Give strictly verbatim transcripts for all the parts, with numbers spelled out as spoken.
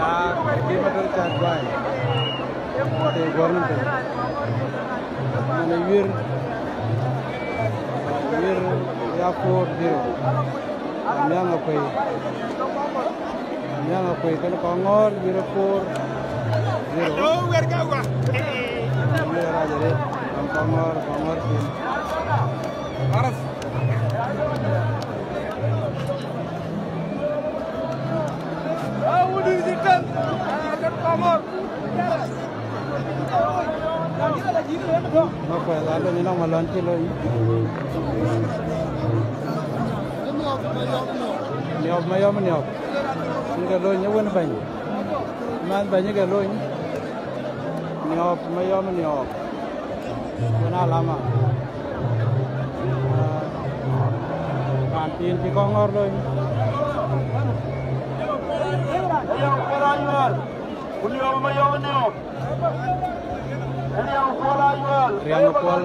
Ya, di motor ca duai. Te guɔr ni piny. Mana yuer. Yuer ya four zero. Miaŋ Akuei. Miaŋ Akuei kën Kɔŋɔɔr, yuer four zero. Yuer rac arëët. Kɔŋɔɔr, Kɔŋɔɔr piny. Makuɛth alony nɔŋ malɔn cï lony. Niɔp Mayɔm Niɔp. Cïn ke lony ë wën bɛ̈ny. Man bɛ̈ny ke lony. Niɔp Mayɔm Niɔp. Wën alama. Raan thiin cï Kɔŋɔɔr lony. Ku Niɔp Mayɔm Niɔp. Riaŋ Kuɔl Ayual. Riaŋ Kuɔl.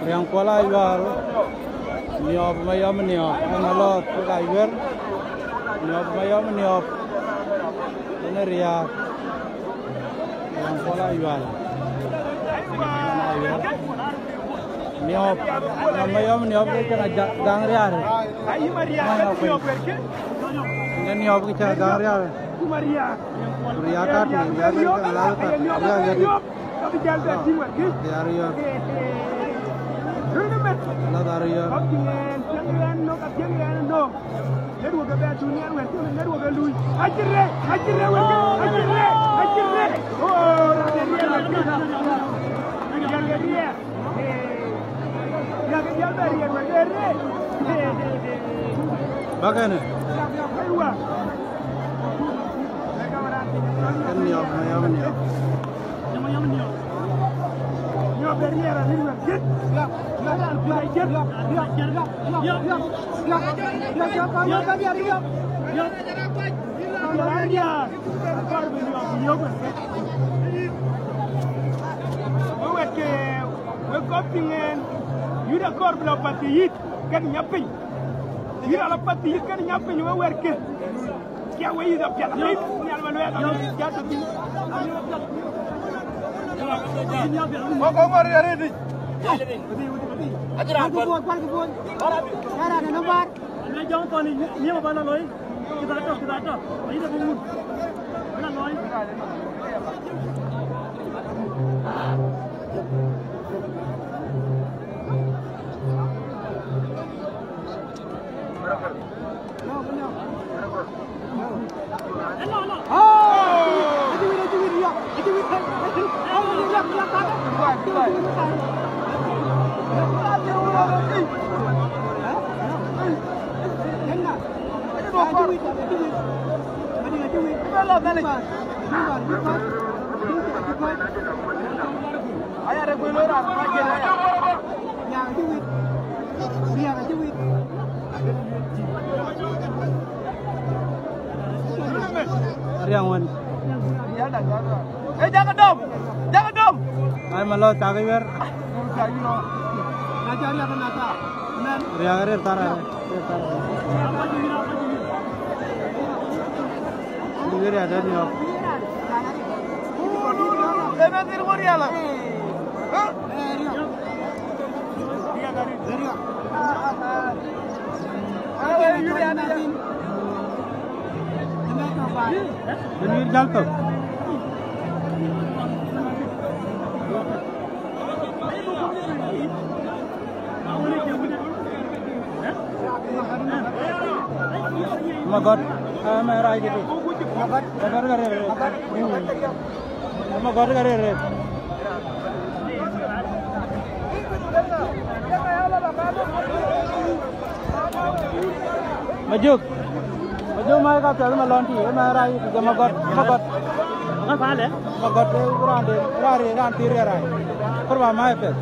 Riaŋ Kuɔl Ayual. Niɔp Mayɔm Niɔp. Ë Malɔɔth kek Ayuɛl. Niɔp Mayɔm Niɔp. Ënë Riaak. Riaŋ Kuɔl Ayual. Ayual. Niɔp. Niɔp Mayɔm Niɔp ke cïn a ja-, gaŋ riaar. Ayï Maria, Niɔp. Niɔp ke cïn a gaŋ riaar. Ku Riaak ka tïŋ, Riaak ka tïŋ, Riaak ka tïŋ. Riaak ka tïŋ. Ka bï jäl bɛ tïŋ wɛ̈t kï. Riaak riɔ̈ɔ̈k. Run ëmën. Ala dhar riɔ̈ɔ̈k. Kɔc cï ŋɛɛn, piɛŋ ɣɛn nök, apiɛŋ ɣɛn nök. Network ë bɛ tun yen wɛ̈t kï, network ë lui. Acï rëër, acï rëër wɛ̈t kï, acï rëër, acï rëër. Oh, raan de riɛl wɛ̈t kï. Riɛl de riɛl. Bakënë. Kën Niɔp Mayɔm Niɔp. Wek kɔc piŋ en, yïn akɔɔr bï lɔ path yï yït, kën nya piny. Yïn ala path yï yït, kën nya piny, we wɛ̈t kë. Kia we yïth apiɛth, apiɛth, nhial ma luɛɛl, apiɛth, jat apiɛth. Wok ŋɔr ya rëëtic. Acï raan kuɔl, kuɔl kë puɔl. Ya raan ë nɔm bär. Ame jɔŋ thɔn ni, ni ma ba la loi. Kï ba tɔ, kï ba tɔ. Ayï de bï wun. Ba la loi. Ariang wan. Eh, jaga dom. Jaga dom. Ai, malo, tak iwer. Riang rir tar, rir tar. Iwer ya dan yo. Eh, ben dir moriala. Hah? Awe, yuri an Bï nyïïr jäl thök. Magɔt, aa, mɛn rac këdï. Magɔt ka rëër rëër. Magɔt ka rëër rëër. Majök. Majök, ma ka piɛth ma lɔn tï, ma rac, Magɔt, Magɔt. Magɔt pale. Magɔt, eh, raan de, raan de, raan thïr ya rac. Kor ba ma piɛth.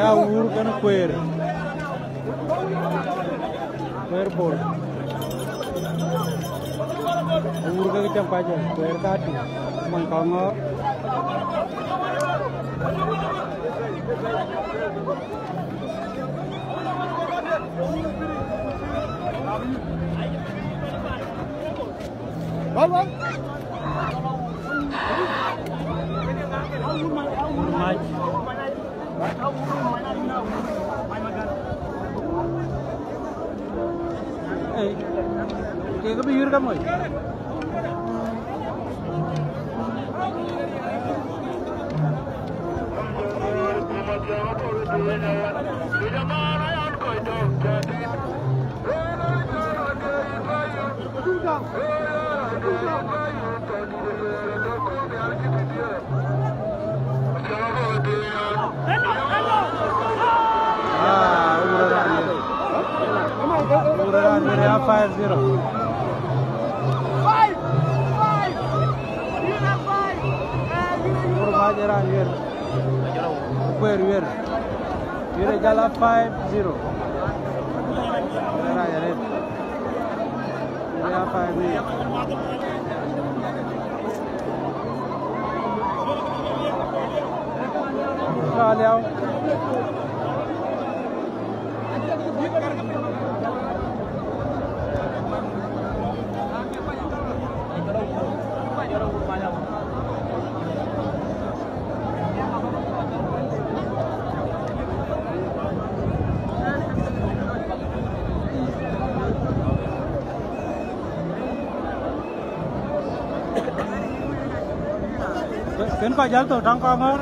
Ya Wur kën Kueer. Kueer Bor. Wur ke cam paje, Kueer ka tïŋ. Mony Kɔŋɔɔr. Wal, wal. Mac. Ei, kek bï yïr ka moc. Ah, Wur raan yer. Wur raan yer ya five zero. Wur Mac raan yer. Kueer Wiɛr. Wiɛr jal a five zero. Raan yer. Ya five minutes. Ka liau. Kën kɔc jäl thok Taŋ Kɔŋɔɔr.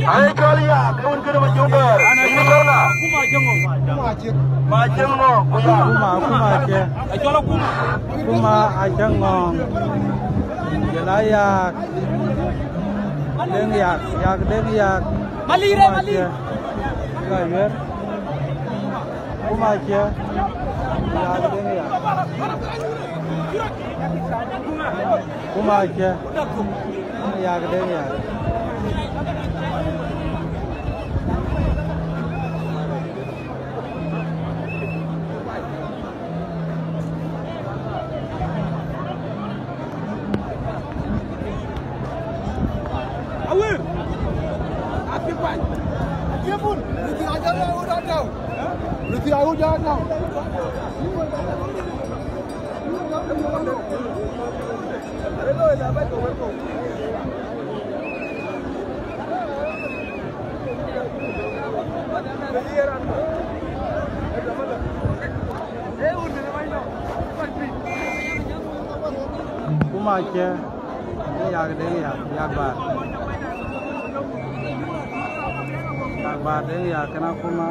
Ai, cɔl ya, ke wun kënë Majuŋ Bɛ̈ɛ̈r. Yïn cɔl ŋa? Kuma Cäŋ Ŋɔŋ, ku ya. Kuma, Kuma Cäŋ. Kuma Cäŋ Ŋɔŋ. Jɔl a ya. Deŋ Yak, Yak Deŋ Yak. Malire, Malire. Ka yuer. Kuma cie. Yak Deŋ Yak. Kuma cie. Yak Deŋ Yak. Awir. Api kuany. Api pun. Riti aja ya udah tahu. Riti aja udah tahu. Kuma cie, Yak Deŋ Yak, Yak Baar. Yak Baar Deŋ Yak kënë Kuma.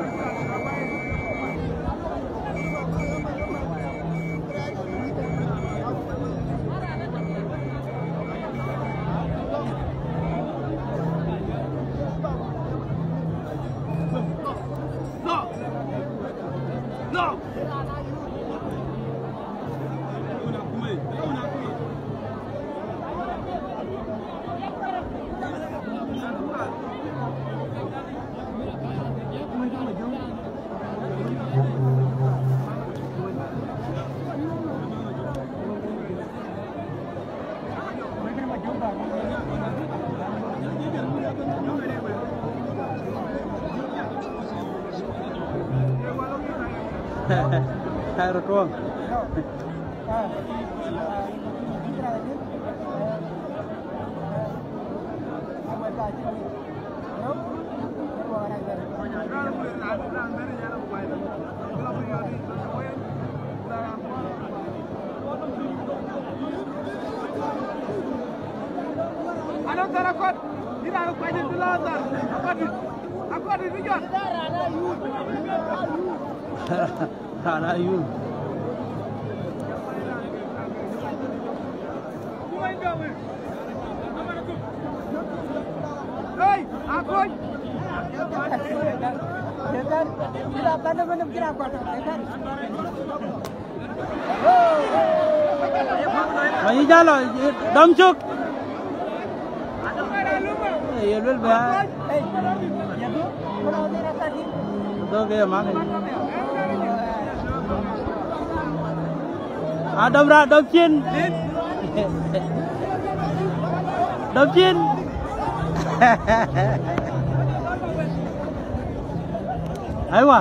Röt tuɔŋ. Raan ayum. Hey, Akoc. Ayï jalo, dɔm cök. Ye luel bɛ. Dɔm ke ye maŋ. A dɔm ra, dɔm cin. Dɔm cin. Aywa.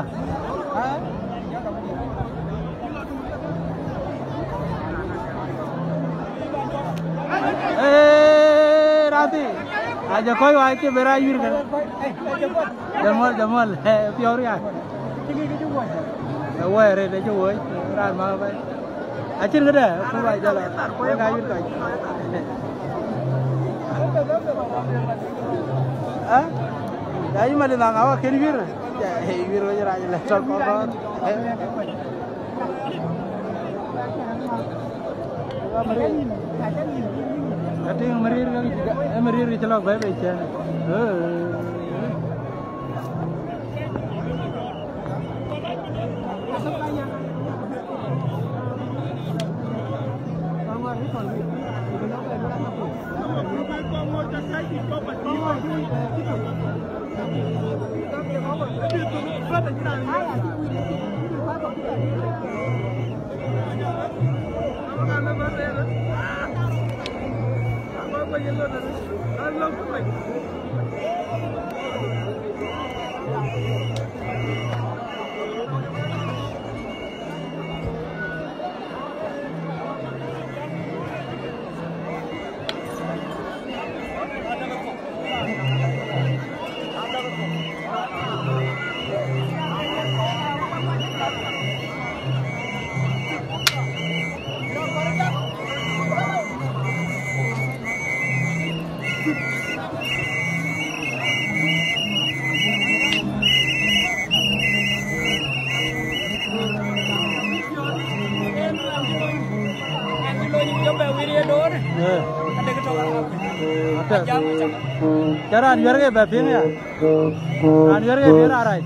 Eh, rati. Aja koi wa ke bera yur kan. Jamal, Jamal, eh, pior ya. Eh, woi, re, de jo woi, ran ma bai. Acin kede, ku ba jala, ku ga yur kai. Ah? Ya, ima de na ngawa ken yur. Ya, eh, yur wa jara jala, tol ko ko. Eh. Ka tïŋ marir ka, ë marir kë cï lɔk bɛ̈ɛ̈i bei cɛn. Atek. Cä raan yuɛ̈r ke bɛ piŋ ya. Raan yuɛ̈r ke bï raan rac.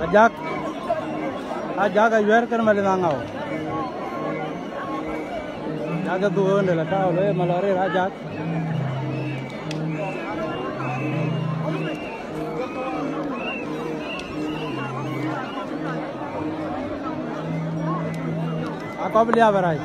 Ajak. Ajak ayuɛ̈r kën Malith Aŋau. Ajak ë dhuk ënde la tääu le malɔr rëër Ajak. Akɔ̈p liap arac.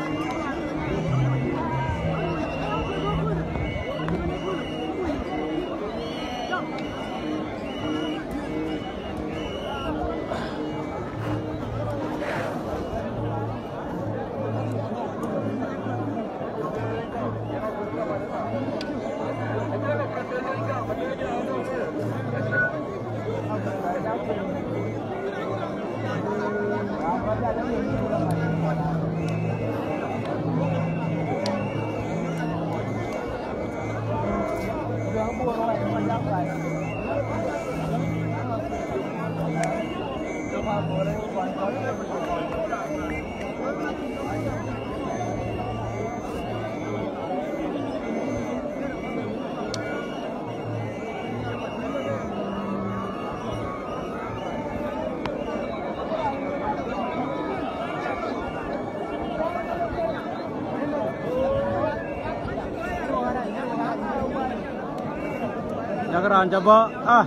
Yak raan ca bɔ̈, ah.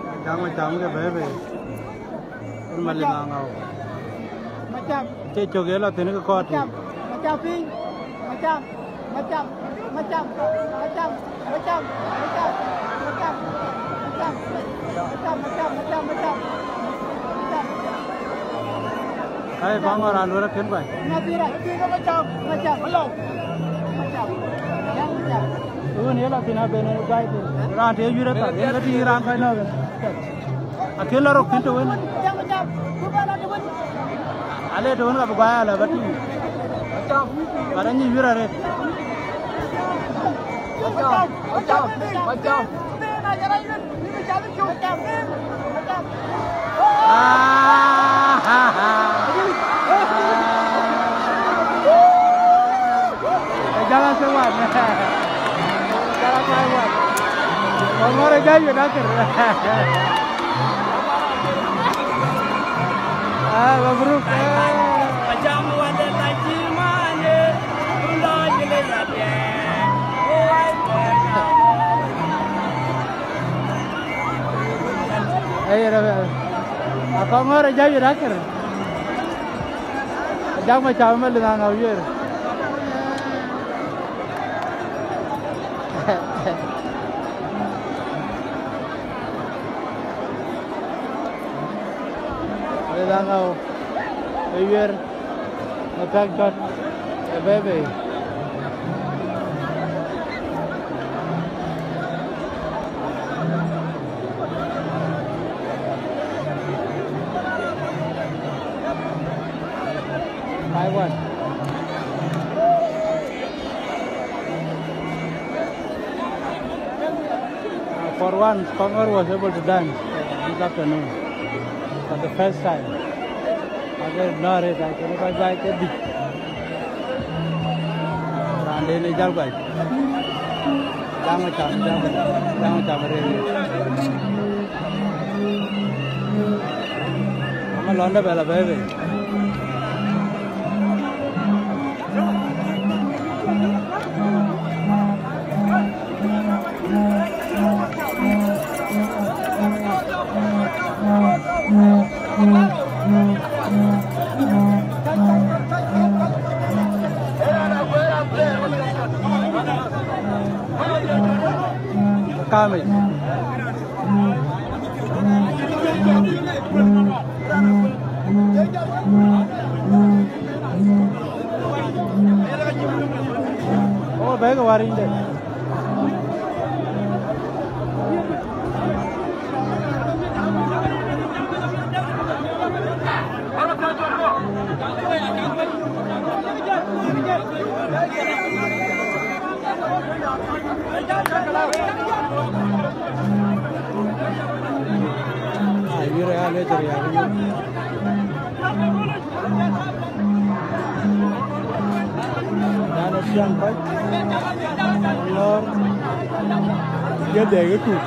Macam, macam ke bebe. Malith Aŋau. Macam. Cï cök ye lɔ thïn ke kɔɔr tï. Macam. Macam piny. Macam. Macam. Macam. Ai, bä ŋɔr alwel akën guai. Macam. Macam. Macam. Wun ye lɔ thïn aben guai thïn. Raan të ye yuir athar, yen ke tïŋ raan kɔc nɔ̈k. Akën lɔ rok thïn të wën. Ale të wën ka bï guai ala bä tïŋ. Bä rɔ nyï yuir arëët. Jala se wan. Jala se wan. Omar jai yu dakir. Ah, mabruk. Aye, Rafael. Akɔŋ ŋɔ̈r ë jai yu dakir. Ajak Macam ë Malith Aŋau yuër. Malith Aŋau ë yuër. Në pɛ̈k cɔt ë bɛ̈ɛ̈i bei. Five one. Uh, for once, Kongor was able to dance, uh, this afternoon for the first time. Ake nɔ̈ɔ̈r ë dac kën kɔc baai ke dït. Raan den ë jal guai. Jaŋ Macam, Jaŋ Macam, Jaŋ Macam rëër. Ama lɔ̈ndë bɛ la bɛ̈ɛ̈i bei. Kamit. Oh, bɛ̈ɛ̈kë wäär yïndë. Ai, yïr ya le tër ya. Dan ë thiäŋ kɔc. Lɔ̈ɔ̈r. Ye dhɛɛk ë tuk.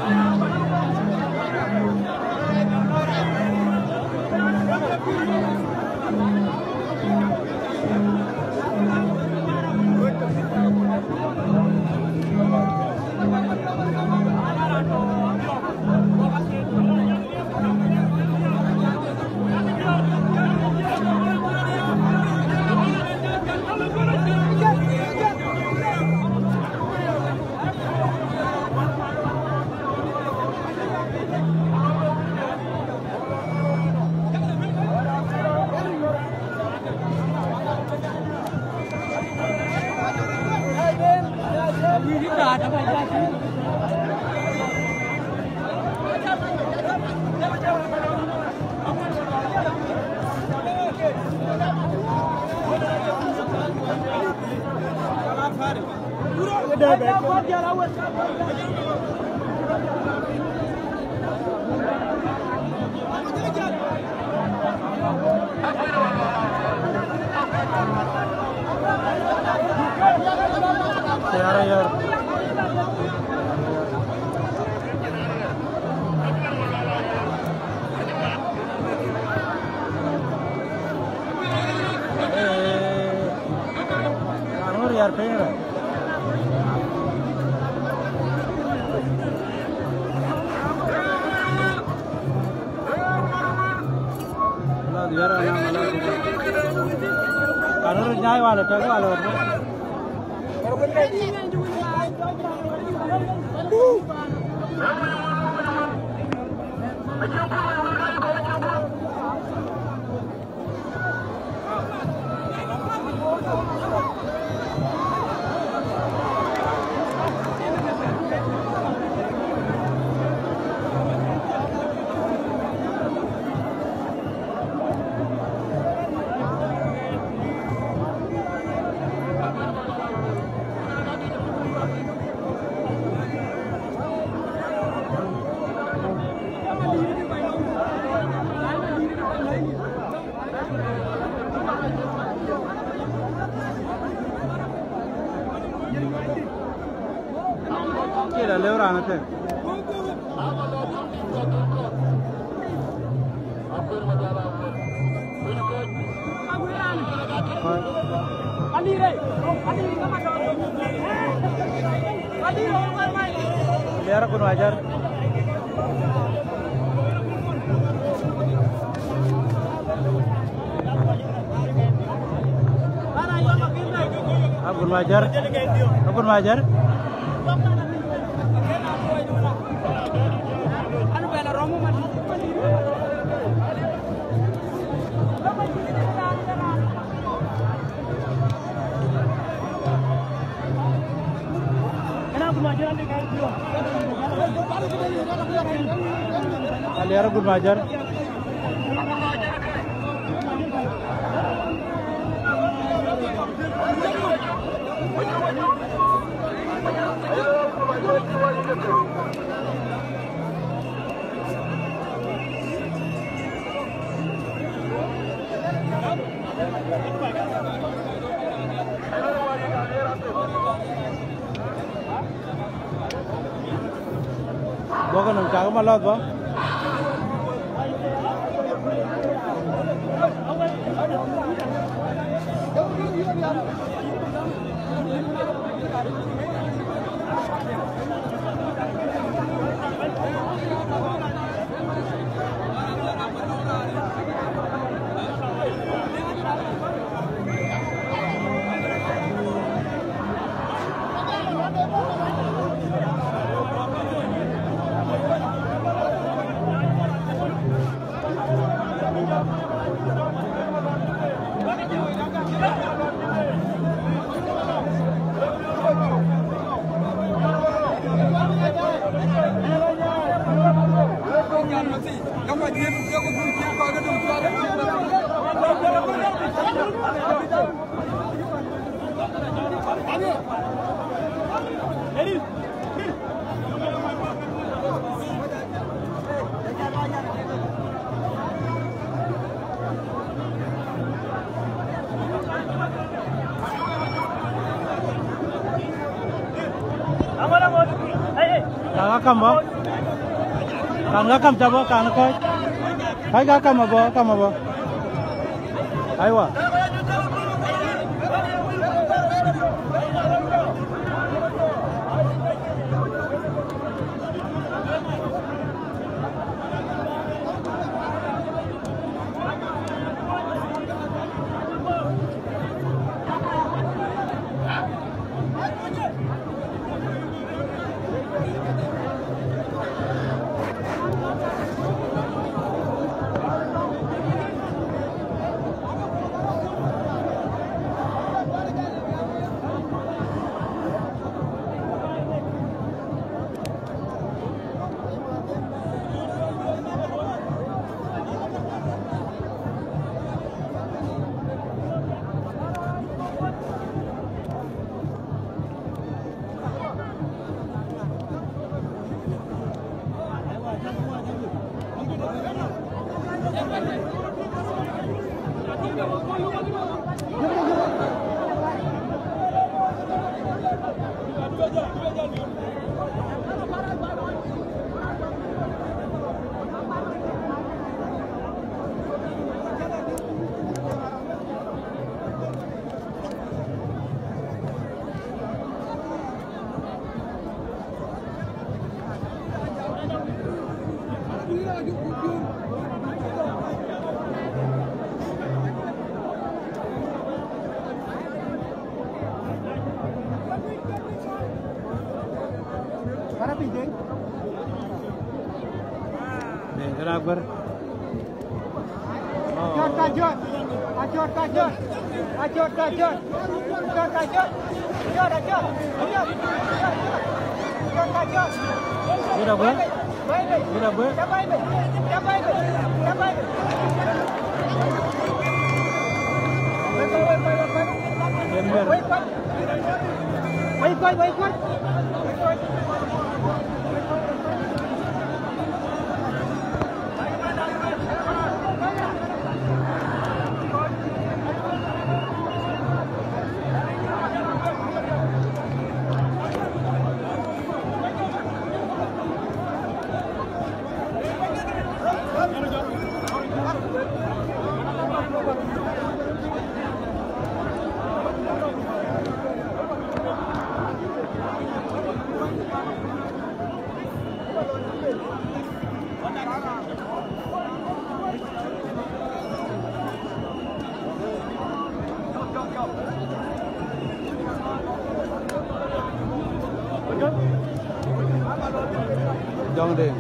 Anu nyai wala tɛ̈k wala wala. Kila lëu raan ëtëk. Liɛr Agun Majar. Agun Majar. Agun Majar. Aliɛr Agut Majar. Duɔ̈kkë nɔm, cakë malɔ̈th bɔ̈. Kan ka kam bɔ̈. Kan ka kam ca bɔ̈, kan kɔc. Kɔc ka kam abɔ̈, kam abɔ̈. Aiwa. Deŋ kërë Aguër. Ajɔt ka jɔt. Ajɔt ka jɔt. Ajɔt ka jɔt. Ajɔt ka jɔt. Ajɔt, ajɔt. Ajɔt. Ajɔt ka jɔt. Wït Aguër. Wït Aguër. Ca bɛ̈ɛ̈i bei. Ca bɛ̈ɛ̈i bei. Ca bɛ̈ɛ̈i bei. Wït Aguër. Wït Aguër. Wït Aguër. Jɔŋ Deŋ.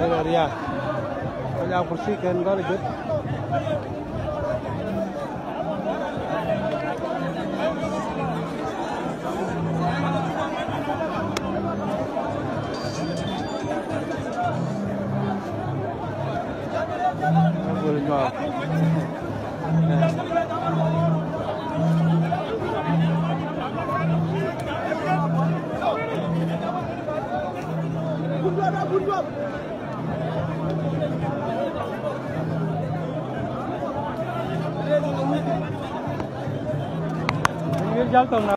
Ëlä riääk. Kɔc aa kursi kën gɔl ë jot. Agul nyuak. Yïn jäl thok na.